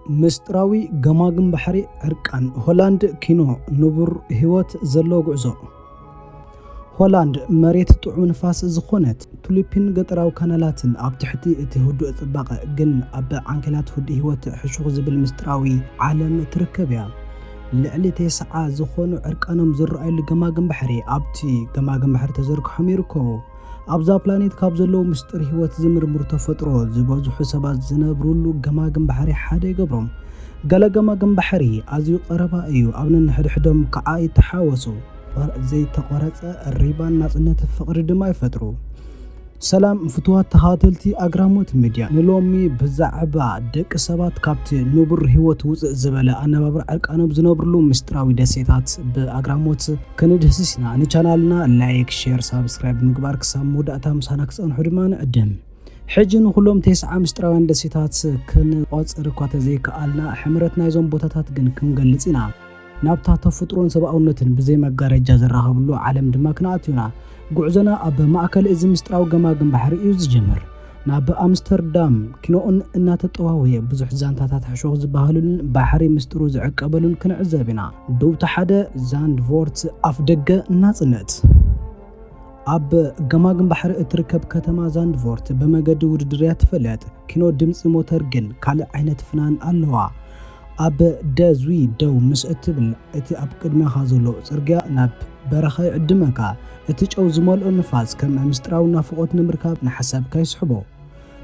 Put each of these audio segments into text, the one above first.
ምስጢራዊ ገማግም ባሕሪ ዕርቃን። ሆላንድ፣ ኪኖ ንቡር ህይወት ዘለዎ ጉዕዞ። ሆላንድ መሬት ጥዑም ንፋስ ዝኾነት፣ ቱሊፕን ገጠራዊ ካናላትን ኣብ ትሕቲ እቲ ህዱእ ጽባቐ፣ ግን ኣብ ዓንኬላት ህዱእ ህይወት ሕሹኽ ዝብል ምስጢራዊ ዓለም ትርከብ እያ። ልዕሊ ተስዓ ዝኾኑ ዕርቃኖም ዝረኣየሉ ገማግም ባሕሪ ኣብቲ ገማግም ባሕሪ ተዘርግሖም ይርከቡ። ኣብዛ ፕላኔት ካብ ዘለዉ ምስጢር ህይወት ዝምርምሩ ተፈጥሮ ዝበዝሑ ሰባት ዝነብሩሉ ገማግም ባሕሪ ሓደ ይገብሮም። ገለ ገማግም ባሕሪ ኣዝዩ ቀረባ እዩ፣ ኣብ ነንሕድሕዶም ከዓ ይተሓወሱ። ዘይተቆረጸ ሪባን ናጽነት ፍቕሪ ድማ ይፈጥሩ። ሰላም ፍቱዋት ተኻተልቲ ኣግራሞት ሚድያ፣ ንሎሚ ብዛዕባ ደቂ ሰባት ካብቲ ንቡር ህይወት ውፅእ ዝበለ ኣነባብራ ዕርቃኖም ዝነብርሉ ምስጢራዊ ደሴታት ብኣግራሞት ክንድህስስ ኢና። ንቻናልና ላይክ፣ ሼር፣ ሳብስክራይብ ምግባር ክሳብ መወዳእታ ምሳና ክፀንሑ ድማ ንዕድም። ሕጂ ንኩሎም ተስዓ ምስጢራውያን ደሴታት ክንቆፅር እኳ ተዘይከኣልና፣ ሕምረት ናይዞም ቦታታት ግን ክንገልፅ ኢና። ናብታ ተፈጥሮን ሰብኣውነትን ብዘይ መጋረጃ ዝራኸብሉ ዓለም ድማ ክንኣቱ ኢና። ጉዕዞና ኣብ ማእከል እዚ ምስጢራዊ ገማግም ባሕሪ እዩ ዝጅምር። ናብ ኣምስተርዳም ኪኖኡን እናተጠዋወየ ብዙሕ ዛንታታት ሕሹኽ ዝበሃሉን ባሕሪ ምስጢሩ ዝዕቀበሉን ክንዕዘብ ኢና። ዶብታ ሓደ ዛንድቮርት ኣፍደገ ናጽነት። ኣብ ገማግም ባሕሪ እትርከብ ከተማ ዛንድቮርት ብመገዲ ውድድር እያ ትፍለጥ። ኪኖ ድምጺ ሞተር ግን ካልእ ዓይነት ፍናን ኣለዋ። ኣብ ደዝዊ ደው ምስ እትብል፣ እቲ ኣብ ቅድሜኻ ዘሎ ጽርግያ ናብ በረኻ ይዕድመካ። እቲ ጨው ዝመልኦ ንፋስ ከም ምስጢራዊ ናፍቖት ንምርካብ ንሓሳብካ ይስሕቦ።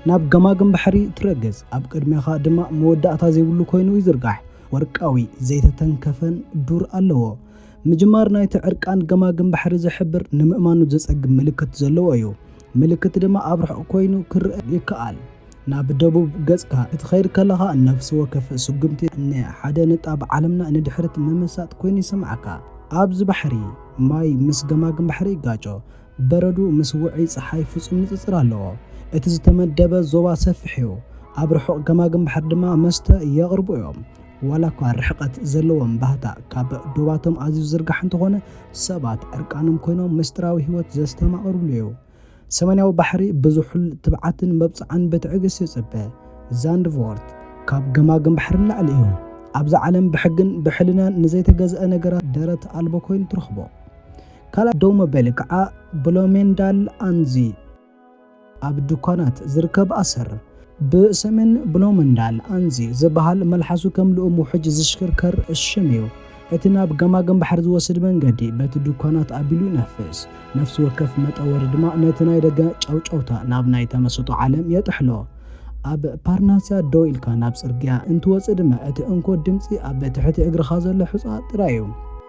ናብ ገማግም ባሕሪ ትረግጽ፣ ኣብ ቅድሜኻ ድማ መወዳእታ ዘይብሉ ኮይኑ ይዝርጋሕ። ወርቃዊ ዘይተተንከፈን ዱር ኣለዎ። ምጅማር ናይቲ ዕርቃን ገማግም ባሕሪ ዝሕብር ንምእማኑ ዘጸግም ምልክት ዘለዎ እዩ። ምልክት ድማ ኣብ ርሑቕ ኮይኑ ክረአ ይከኣል። ናብ ደቡብ ገጽካ ክትኸይድ ከለኻ፣ ነፍሲ ወከፍ ስጉምቲ ንሓደ ንጣብ ዓለምና ንድሕሪት ምምሳጥ ኮይኑ ይስምዓካ። ኣብዚ ባሕሪ፣ ማይ ምስ ገማግም ባሕሪ ይጋጮ። በረዱ ምስ ውዑይ ጸሓይ ፍጹም ንጽጽር ኣለዎ። እቲ ዝተመደበ ዞባ ሰፊሕ እዩ። ኣብ ርሑቕ ገማግም ባሕሪ ድማ መስተ የቕርቡ እዮም። ዋላ እኳ ርሕቀት ዘለዎም ባህታ ካብ ዶባቶም ኣዝዩ ዝርጋሕ እንተኾነ፣ ሰባት ዕርቃኖም ኮይኖም ምስጢራዊ ህይወት ዘስተማቕርሉ እዩ። ሰማያዊ ባሕሪ ብዝሑል ትብዓትን መብጽዓን ብትዕግስቲ ይጽበ። ዛንድቮርት ካብ ገማግም ባሕሪ ንላዕሊ እዩ። ኣብዛ ዓለም ብሕግን ብሕልናን ንዘይተገዝአ ነገራት ደረት ኣልቦ ኮይኑ ትረኽቦ። ካልኣይ ደው መበሊ ከዓ ብሎሜንዳል ኣንዚ ኣብ ድኳናት ዝርከብ ኣሰር። ብሰሜን ብሎመንዳል ኣንዚ ዝበሃል መልሓሱ ከም ልኡም ውሕጅ ዝሽክርከር ሽም እዩ። እቲ ናብ ገማግም ባሕሪ ዝወስድ መንገዲ በቲ ድኳናት ኣቢሉ ይነፍስ። ነፍሲ ወከፍ መጠወሪ ድማ ነቲ ናይ ደገ ጫውጫውታ ናብ ናይ ተመሰጦ ዓለም የጥሕሎ። ኣብ ፓርናስያ ደው ኢልካ ናብ ጽርግያ እንትወጽእ ድማ እቲ እንኮ ድምጺ ኣብ ትሕቲ እግርኻ ዘሎ ሑጻ ጥራይ እዩ።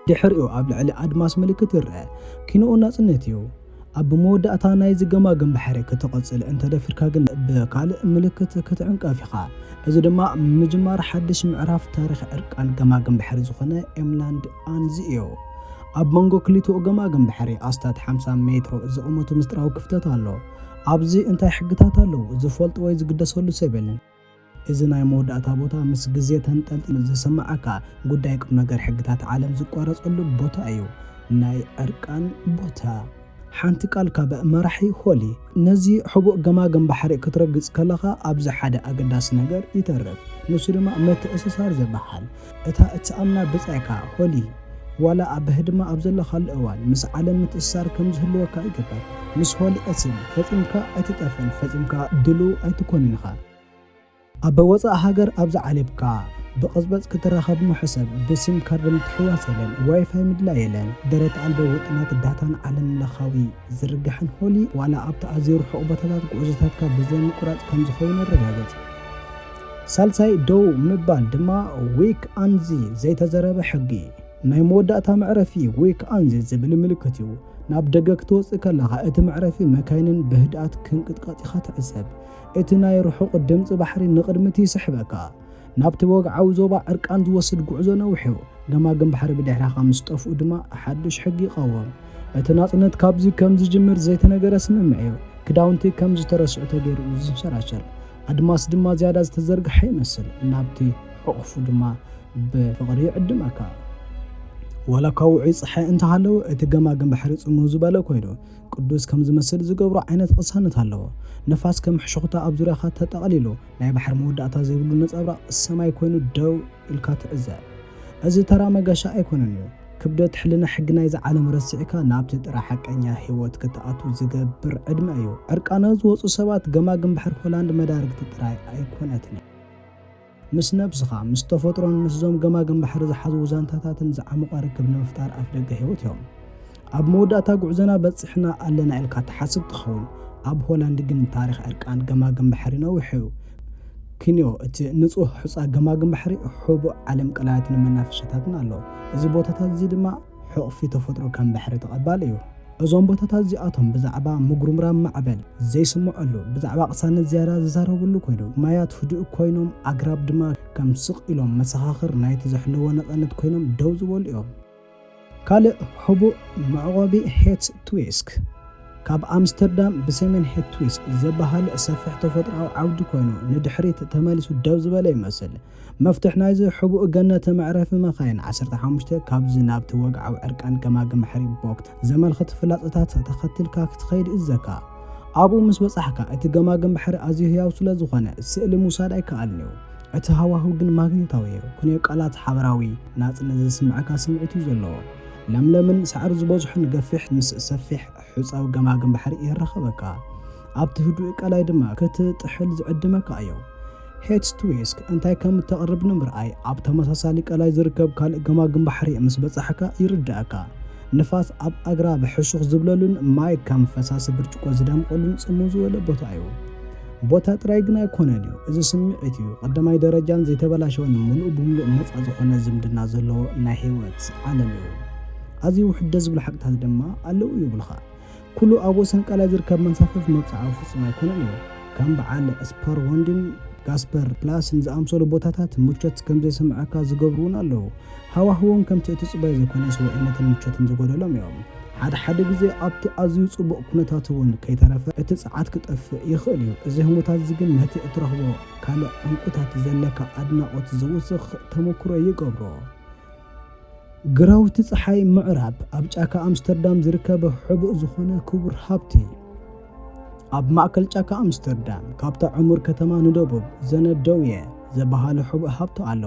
ድሕሪኡ ኣብ ልዕሊ ኣድማስ ምልክት ይርአ። ኪንኡ ናጽነት እዩ። ኣብ መወዳእታ ናይዚ ገማግም ባሕሪ ክትቕጽል እንተደፊርካ ግን ብካልእ ምልክት ክትዕንቀፍ ኢኻ። እዚ ድማ ምጅማር ሓድሽ ምዕራፍ ታሪኽ ዕርቃን ገማግም ባሕሪ ዝኾነ ኤምላንድ ኣንዚ እዩ። ኣብ መንጎ ክልቲኡ ገማግም ባሕሪ ኣስታት ሓምሳ ሜትሮ ዝቕመቱ ምስጢራዊ ክፍተት ኣሎ። ኣብዚ እንታይ ሕግታት ኣለዉ? ዝፈልጦ ወይ ዝግደሰሉ ሰብ የለን። እዚ ናይ መወዳእታ ቦታ ምስ ግዜ ተንጠልጢሉ ዝስምዓካ ጉዳይ ቁም ነገር ሕግታት ዓለም ዝቋረጸሉ ቦታ እዩ። ናይ ዕርቃን ቦታ። ሓንቲ ቃል ካብ መራሒ ሆሊ። ነዚ ሕቡእ ገማግም ባሕሪ ክትረግጽ ከለኻ ኣብዚ ሓደ ኣገዳሲ ነገር ይተርፍ። ንሱ ድማ ምትእስሳር ዝበሃል። እታ እትኣምና ብጻይካ ሆሊ፣ ዋላ ኣብ ህድማ ኣብ ዘለኻሉ እዋን ምስ ዓለም ምትእስሳር ከም ዝህልወካ ይገብር። ምስ ሆሊ እትም ፈጺምካ ኣይትጠፍእን፣ ፈጺምካ ድሉው ኣይትኮንን ኢኻ። ኣብ ወጻኢ ሃገር ኣብ ዝዓለብካ ብቕጽበጽ ክትራኸብ ምሕሰብ፣ ብሲም ካርድ ምትሕውዋስ የለን፣ ዋይፋይ ምድላይ የለን፣ ደረት ኣልቦ ውጥናት ዳታን ዓለም ለኻዊ ዝርጋሕን ሆሊ ዋላ ኣብቲ ኣዝዩ ርሑቕ ቦታታት ጉዕዞታትካ ብዘይ ምቁራጽ ከም ዝኸውን ኣረጋግጽ። ሳልሳይ ደው ምባል ድማ ዊክ ኣንዚ ዘይተዘረበ ሕጊ። ናይ መወዳእታ መዕረፊ ዊክ ኣንዚ ዝብል ምልክት እዩ። ናብ ደገ ክትወጽእ ከለኻ እቲ መዕረፊ መካይንን ብህድኣት ክንቅጥቀጥ ኢኻ ትዕዘብ። እቲ ናይ ርሑቕ ድምጺ ባሕሪ ንቕድሚት ይስሕበካ። ናብቲ ወግዓዊ ዞባ ዕርቃን ዝወስድ ጉዕዞ ነዊሕ እዩ። ገማግም ባሕሪ ብድሕሪኻ ምስ ጠፍኡ ድማ ሓድሽ ሕጊ ይቐውም። እቲ ናጽነት ካብዚ ከም ዝጅምር ዘይተነገረ ስምምዕ እዩ። ክዳውንቲ ከም ዝተረስዑ ተገይሩ እዩ ዝንሸራሸር። ኣድማስ ድማ ዝያዳ ዝተዘርግሐ ይመስል። ናብቲ ሕቑፉ ድማ ብፍቕሪ ይዕድመካ። ዋላ እኳ ውዑይ ጸሓይ እንተሃለወ፣ እቲ ገማግም ባሕሪ ጽምው ዝበለ ኮይኑ፣ ቅዱስ ከም ዝመስል ዝገብሮ ዓይነት ቅሳነት ኣለዎ። ንፋስ ከም ሕሹኽታ ኣብ ዙርያኻ ተጠቕሊሉ፣ ናይ ባሕሪ መወዳእታ ዘይብሉ ነጸብራቕ ሰማይ ኮይኑ ደው ኢልካ ትዕዘብ። እዚ ተራ መገሻ ኣይኮነን እዩ። ክብደት ሕልና ሕጊ ናይዚ ዓለም ረሲዕካ ናብቲ ጥራ ሓቀኛ ህይወት ክትኣቱ ዝገብር ዕድመ እዩ። ዕርቃነ ዝወጹ ሰባት ገማግም ባሕሪ ሆላንድ መዳርግቲ ጥራይ ኣይኮነትን። ምስ ነብስኻ፣ ምስ ተፈጥሮን ምስዞም ገማግም ባሕሪ ዝሓዝዎ ዛንታታትን ዝዓሞቐ ርክብ ንምፍጣር ኣፍደገ ህይወት እዮም። ኣብ መወዳእታ ጉዕዞና በጺሕና ኣለና ኢልካ ትሓስብ ትኸውን። ኣብ ሆላንድ ግን ታሪኽ ዕርቃን ገማግም ባሕሪ ነዊሕ እዩ። ክንዮ፣ እቲ ንጹህ ሑጻ ገማግም ባሕሪ፣ ሕቡእ ዓለም ቀላያትን መናፈሻታትን ኣሎ። እዚ ቦታታት እዚ ድማ ሕቕፊ ተፈጥሮ ከም ባሕሪ ተቐባሊ እዩ። እዞም ቦታታት እዚኣቶም ብዛዕባ ምጉርምራም ማዕበል ዘይስምዐሉ፣ ብዛዕባ ቅሳነት ዝያዳ ዝዛረብሉ ኮይኑ፣ ማያት ህዱእ ኮይኖም፣ ኣግራብ ድማ ከም ስቕ ኢሎም መሰኻኽር ናይቲ ዘሕለዎ ነጻነት ኮይኖም ደው ዝበሉ እዮም። ካልእ ሕቡእ መዕቆቢ ሄት ትዊስክ። ካብ ኣምስተርዳም ብሰሜን ሄት ትዊስክ ዝበሃል ሰፊሕ ተፈጥሮኣዊ ዓውዲ ኮይኑ፣ ንድሕሪት ተመሊሱ ደው ዝበለ ይመስል። መፍትሕ ናይዚ ሕቡእ ገነት መዕረፊ መኻይን ዓሰርተ ሓሙሽተ ካብዚ ናብቲ ወግዓዊ ዕርቃን ገማግም ባሕሪ ቦክት ዘመልክት ፍላጻታት ተኸቲልካ ክትኸይድ ይእዘካ። ኣብኡ ምስ በጻሕካ፣ እቲ ገማግም ባሕሪ ኣዝዩ ህያው ስለ ዝኾነ፣ ስእሊ ምውሳድ ኣይከኣልን እዩ። እቲ ሃዋህው ግን ማግኔታዊ እዩ። ክንዮ፣ ቃላት ሓበራዊ ናጽነት ዝስምዓካ ስምዒት እዩ ዘለዎ። ለምለምን ሳዕሪ ዝበዝሖን ገፊሕ ምስ ሰፊሕ ሑጻዊ ገማግም ባሕሪ የራኽበካ። ኣብቲ ህዱእ ቀላይ ድማ ክትጥሕል ዝዕድመካ እዩ። ሄት ትዊስክ እንታይ ከም እተቕርብ ንምርኣይ፣ ኣብ ተመሳሳሊ ቀላይ ዝርከብ ካልእ ገማግም ባሕሪ ምስ በጻሕካ ይርድኣካ። ንፋስ ኣብ ኣግራብ ሕሹኽ ዝብለሉን ማይ ከም ፈሳሲ ብርጭቆ ዝደምቐሉን ጽምው ዝበለ ቦታ እዩ። ቦታ ጥራይ ግን ኣይኮነን እዩ። እዚ ስምዒት እዩ። ቀዳማይ ደረጃን ዘይተበላሸወን ምሉእ ብምሉእ ነጻ ዝኾነ ዝምድና ዘለዎ ናይ ህይወት ዓለም እዩ። ኣዝዩ ውሑድ ደስ ዝብሉ ሓቅታት ድማ ኣለዉ ይብሉኻ። ኩሉ ኣብ ወሰን ቀላይ ዝርከብ መንሳፈፊ መብጽዓ ፍጹም ኣይኮነን እዩ። ከም በዓል ስፐርወንድን ጋስፐር ፕላስን ዝኣምሰሉ ቦታታት ምቾት ከም ዘይስምዓካ ዝገብሩ እውን ኣለዉ። ሃዋህዎም ከምቲ እትጽበዮ ዘይኮነስ ውዑይነትን ምቾትን ዝጎደሎም እዮም። ሓደ ሓደ ግዜ ኣብቲ ኣዝዩ ጽቡቕ ኩነታት እውን ከይተረፈ እቲ ጸዓት ክጠፍእ ይኽእል እዩ። እዚ ህሞታት እዚ ግን ነቲ እትረኽቦ ካልእ ዕንቁታት ዘለካ ኣድናቖት ዝውስኽ ተመክሮ ይገብሮ። ግራውቲ ጸሓይ ምዕራብ ኣብ ጫካ ኣምስተርዳም ዝርከብ ሕቡእ ዝኾነ ክቡር ሃብቲ። ኣብ ማእከል ጫካ ኣምስተርዳም፣ ካብታ ዕሙር ከተማ ንደቡብ ዘነ ደውየ ዝበሃለ ሕቡእ ሃብቲ ኣሎ።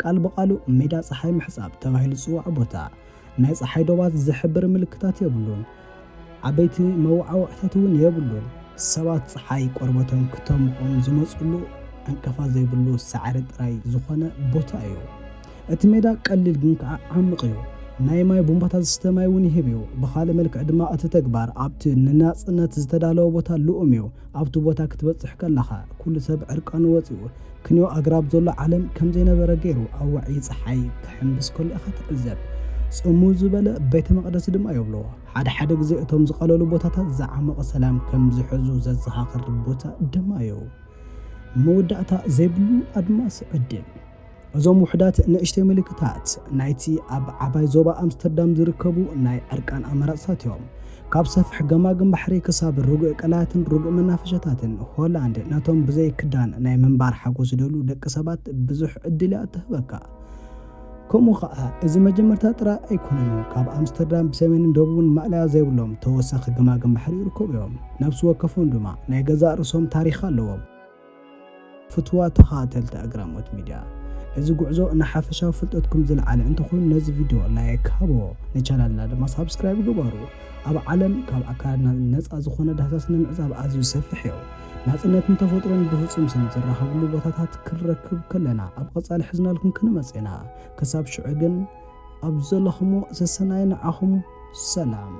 ቃል ብቓሉ ሜዳ ጸሓይ ምሕጻብ ተባሂሉ ዝጽዋዕ ቦታ። ናይ ጸሓይ ዶባት ዝሕብር ምልክታት የብሉን። ዓበይቲ መወዓውዕታት እውን የብሉን። ሰባት ጸሓይ ቆርበቶም ክተምቖም ዝመጽሉ ዕንቅፋት ዘይብሉ ሳዕሪ ጥራይ ዝኾነ ቦታ እዩ። እቲ ሜዳ ቀሊል ግን ከኣ ዓሚቕ እዩ። ናይ ማይ ቡምባታት ዝስተ ማይ እውን ይህብ እዩ። ብኻልእ መልክዕ ድማ እቲ ተግባር ኣብቲ ንናጽነት ዝተዳለወ ቦታ ልኡም እዩ። ኣብቲ ቦታ ክትበጽሕ ከለኻ ኩሉ ሰብ ዕርቃኑ ወጺኡ ክንዮ ኣግራብ ዘሎ ዓለም ከም ዘይነበረ ገይሩ ኣብ ዋዒ ጸሓይ ክሕምብስ ከሎ ኢኻ ትዕዘብ። ጽምው ዝበለ ቤተ መቕደስ ድማ የብሎ። ሓደ ሓደ ግዜ እቶም ዝቐለሉ ቦታታት ዝዓመቐ ሰላም ከም ዝሕዙ ዘዘኻኽር ቦታ ድማ እዩ። መወዳእታ ዘይብሉ ኣድማስ ዕድል። እዞም ውሑዳት ንእሽተይ ምልክታት ናይቲ ኣብ ዓባይ ዞባ ኣምስተርዳም ዝርከቡ ናይ ዕርቃን ኣማራጽታት እዮም። ካብ ሰፍሕ ገማግም ባሕሪ ክሳብ ርጉእ ቀላያትን ርጉእ መናፈሻታትን፣ ሆላንድ ነቶም ብዘይ ክዳን ናይ ምንባር ሓጎስ ዝደልዩ ደቂ ሰባት ብዙሕ ዕድል እያ እትህበካ። ከምኡ ኸኣ፣ እዚ መጀመርታ ጥራይ ኣይኮነን። ካብ ኣምስተርዳም ብሰሜንን ደቡብን ማእለያ ዘይብሎም ተወሳኺ ገማግም ባሕሪ ይርከቡ እዮም። ነፍሲ ወከፎም ድማ ናይ ገዛእ ርእሶም ታሪኽ ኣለዎም። ፍትዋ ተኸታተልቲ ኣግራሞት ሚድያ፣ እዚ ጉዕዞ ንሓፈሻዊ ፍልጠትኩም ዝለዓለ እንተኾይኑ፣ ነዚ ቪድዮ ላይክ ሃብዎ፣ ንቻናልና ድማ ሳብስክራይብ ግበሩ። ኣብ ዓለም ካብ ኣካላትና ነጻ ዝኾነ ዳህሳስ ንምዕዛብ ኣዝዩ ሰፊሕ እዩ። ናጽነትን ተፈጥሮን ብፍጹም ስኒ ዝራኸብሉ ቦታታት ክንረክብ ከለና፣ ኣብ ቀጻሊ ሒዝናልኩም ክንመጽእ ኢና። ክሳብ ሽዑ ግን፣ ኣብ ዘለኹሞ ሰሰናዩ ንዓኹም። ሰላም።